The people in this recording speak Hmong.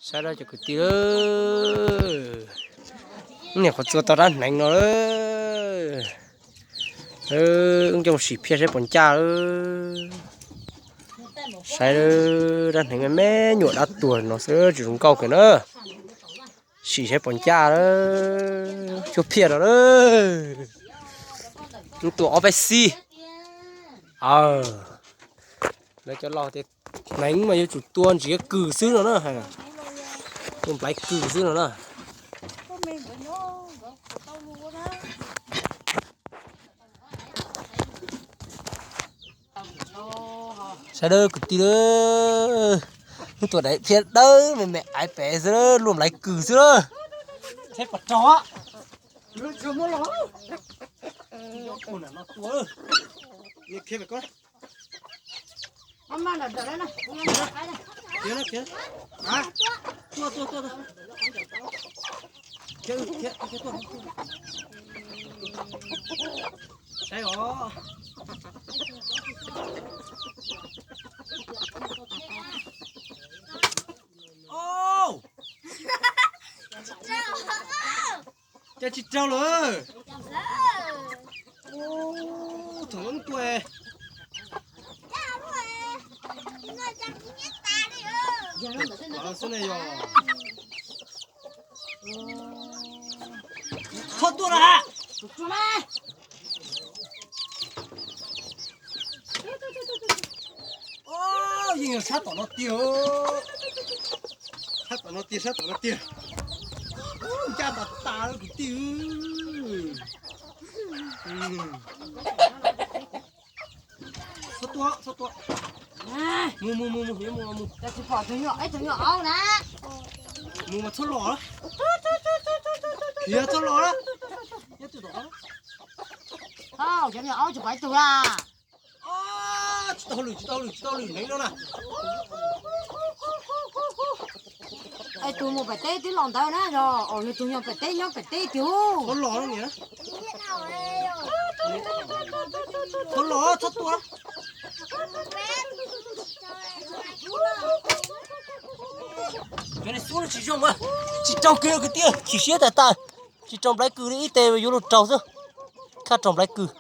Saib lawm cov kwv tij, niam qhuav txua tau rab hneev no lawm. Wb coj sim phiaj saib puas ncaj lawm. Saib, rab hneev me me nyuam dab tuag no xwb tsis zoo nkauj kiag na. Sim saib puas ncaj lawm, cuab phiaj no lawm. Wb tua ob peb xib. Lawv cov laus tias hneev mas yuav tsum tua ntsiav kws xwb no na, tua nplaiv kws xwb no na. Saib lawm kwv tij, wb tua daim phiaj dawb me me aiv pem xwb, luaj nplaiv kws xwb lawm. Saib os. Cas tsis raug lawm. Thaum ub tua xwb ne yog. Txhob tua lawm. Yeej yog sab tom no tiag. Sab tom no tiag, sab tom no tiag. Ncaj tas tas kwv tij. Txhob tua, txhob tua. Mus mus mus mus, yuav mus mus. Tsis pom tus nyuam, ib tug nyuam aub na. Mus mas txhob los. Khiav txhob los. Cov nyuam aub tsis pom ib tug la. Tsis tau lwm, tsis tau lwm, tsis tau lwm, neev no na. Es tus mus pem teb twb los ntawd na, yog yog tus nyuag pem teb nyob pem teb tiag. Txhob los niam. Txhob los, txhob tua. Cov niag xub no tsis zoo, tsis raug kiag kwv tij, chim siab tas tas. Tsis raug nplaiv kws li, ib teg yuav luag raug xwb. Khaj raug nplaiv kws.